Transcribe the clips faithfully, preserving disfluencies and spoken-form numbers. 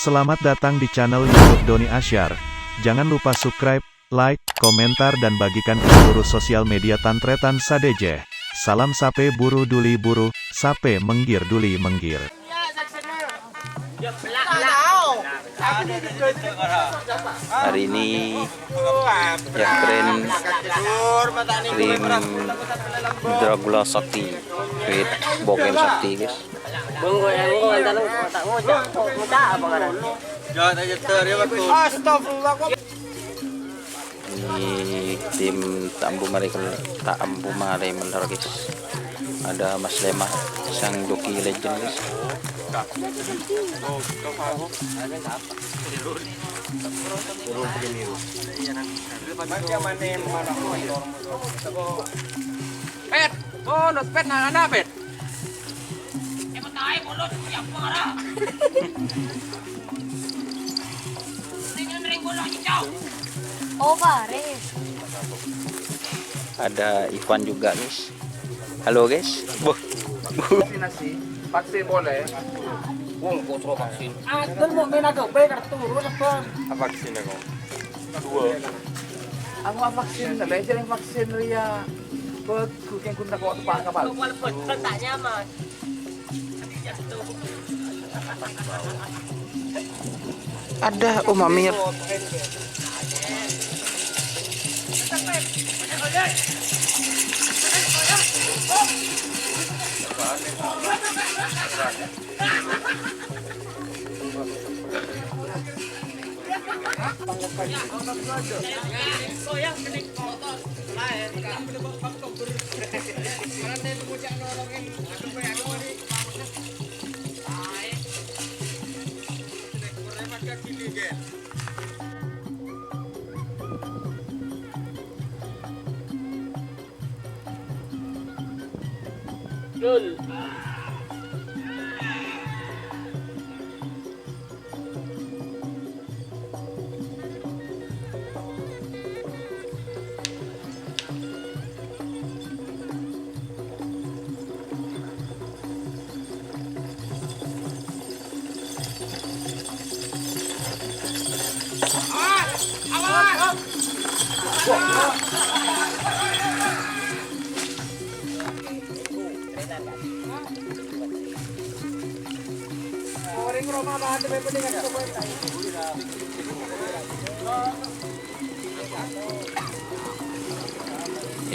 Selamat datang di channel YouTube Doni Asyar. Jangan lupa subscribe, like, komentar, dan bagikan ke seluruh sosial media tan-tarètan sadhâjâ. Salam sapè buru duli buru, sapè mèngghir duli mèngghir. Hari ini, ya, keren. Krim Dracula Sakti, with Boken Sakti, guys. Bengko yang gua kan tahu, tak ngocak, ngocak apa ngaran? Astagfirullah. Ini tim Tambu Mare Kel-, Tambu Mare Meller, guys. Ada Mas Lema, sang joki legend, guys. Pet, bonus, Pet, nah, nah, Pet. Oh, pare. Ada Ivan juga, guys. Halo, guys. Boh. Vaksinasi, vaksin boleh. Wong kok suruh vaksin. Aduh, mau main aku, baik kartu, lu apa? Apa vaksin aku? Dua. Aku vaksin, lah, jadi vaksin Ria. Bagus, yang guna kok tepak kapal. Walaupun tak nyaman. Ada, oh, Mamir.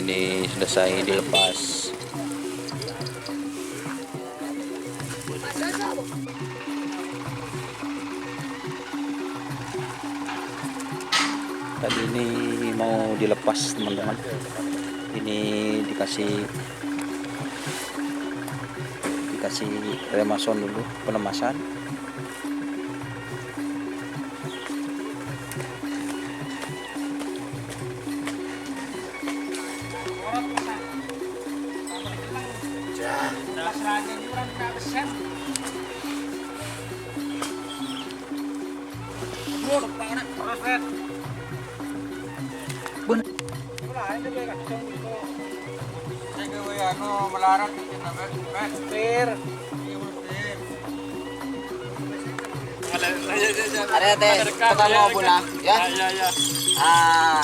Ini selesai dilepas. Tadi ini mau dilepas, teman-teman. Ini dikasih, dikasih remason dulu, pelemasan. Bun. Ada teh, tukang ngobrol lah, ya. Ya, ya, ya. Ah,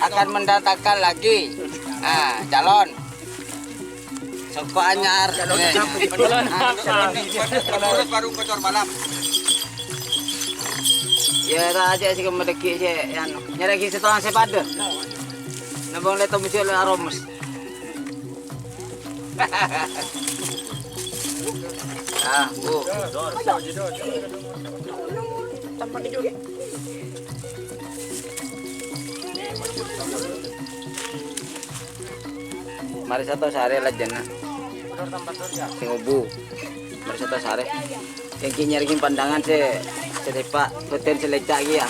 akan mendatangkan lagi, ah, calon. Soko anyar. Menurut baru kocor malam. Ya, ta aja sih kemedeki sih, anu. Nyarèki sèttonga sè padâ. Nembung lè tembus lè aromes. Ah, Bu. Marè sato sarè lajânna. Sè ngobu. Marè sato sarè. Ènggi nyarèngin pandangan sè, sè sepa', bâdân sè lèca' ghi ya.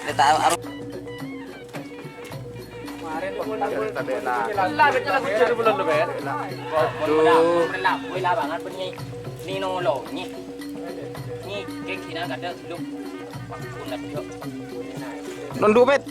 Lè ta' aro-, Lah, bècana lagu jhâ' bulan lo, Ben. Aduh. Nino lo, nyi. Nyi, kèng sina kada lu. Nunduk, Pet.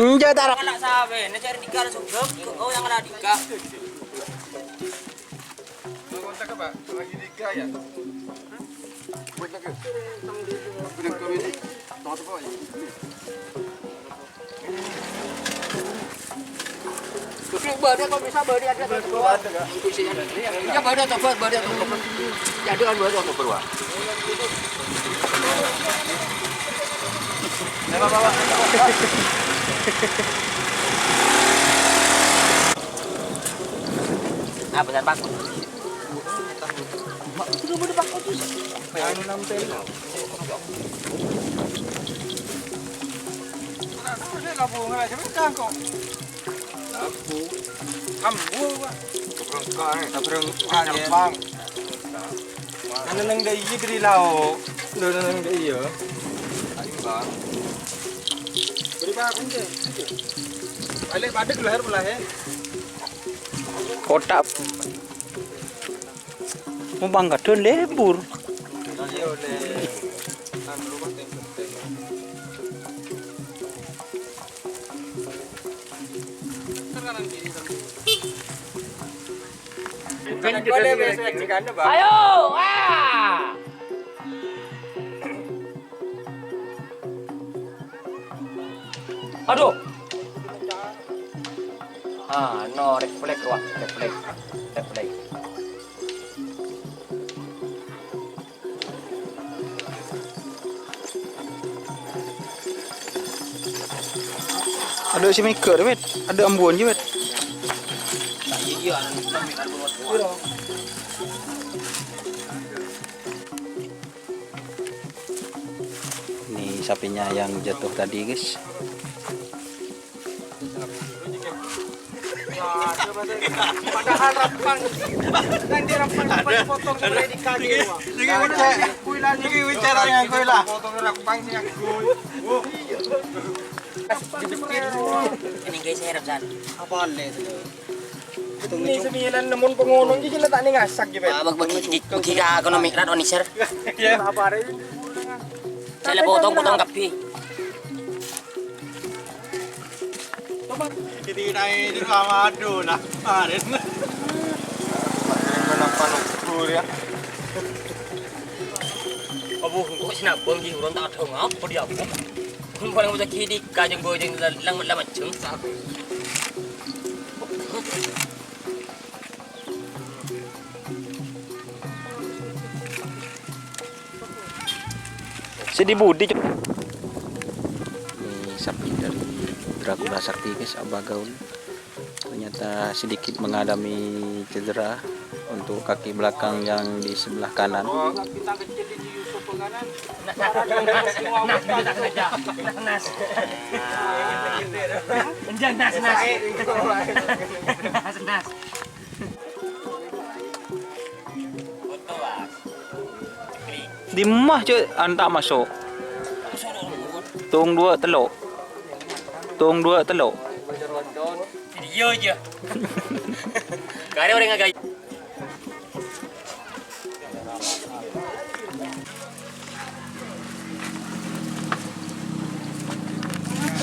Enjâ', Tara. Anak sapi, ini cari tiga langsung. Oh, yang ada tiga. Kontak apa? Lagi tiga ya? Buat lagi. Udah kawin. Tahu apa ya? Terus bâdâ kok bisa bâdâ ada satu keluar. Iya, bâdâ coba, bâdâ coba. Jadi kan bâdâ coba keluar. Nah, besar Pak. Itu bâdâ Pak Kudus. Anu nampel. Ambu, Pak. Berengkah, eh. Berengkah, ya. Bang. Ana neng dâ' iyâ, Gri, lao. Lho, ana neng dâ' iyâ. Ayo, Bang. Beri, Pak, kunci. Balik padek leher belah, eh. Kotak. Mau pangkadhân lebur. Ayo, ah. Aduh. Ah, no, refleks, wah, refleks. Refleks. Adâ' sè mèghâr, Wit. Adâ' ambuwân jiyâ, Wit. Ini sapinya yang jatuh tadi, guys. Padahal rampang. Nanti rampang potong mulai di kaki. Lagi, lagi bicara, lagi bicara dengan gue lah. Potong rampang sih aku. Ini guys, saya Ramsan. Apa aneh itu? Ini sembilan namun pengonong iki kena tak ning asak iki, Pet. Bagi, bagi, bagi ka ekonomi rat onisir. Iya. Apa arek? Saya potong-potong kabeh. Ini naik itu sama aduh nah kemarin. Kenapa nunggu ya? Abu, kok sinabang iki urun tak ada ngapa dia aku? Paling bocah kidik kajeng gojeng lang lang macem. Sedi budi, Cok. Ini sapi dari Dracula Sakti, guys, Abah Gaul. Ternyata sedikit mengalami cedera untuk kaki belakang yang di sebelah kanan. Nas, nas, nas. Dimma, Cuk, anta' maso'. Tong dua telo'. Tong dua telo'. Video aja. Kare orang ngagai.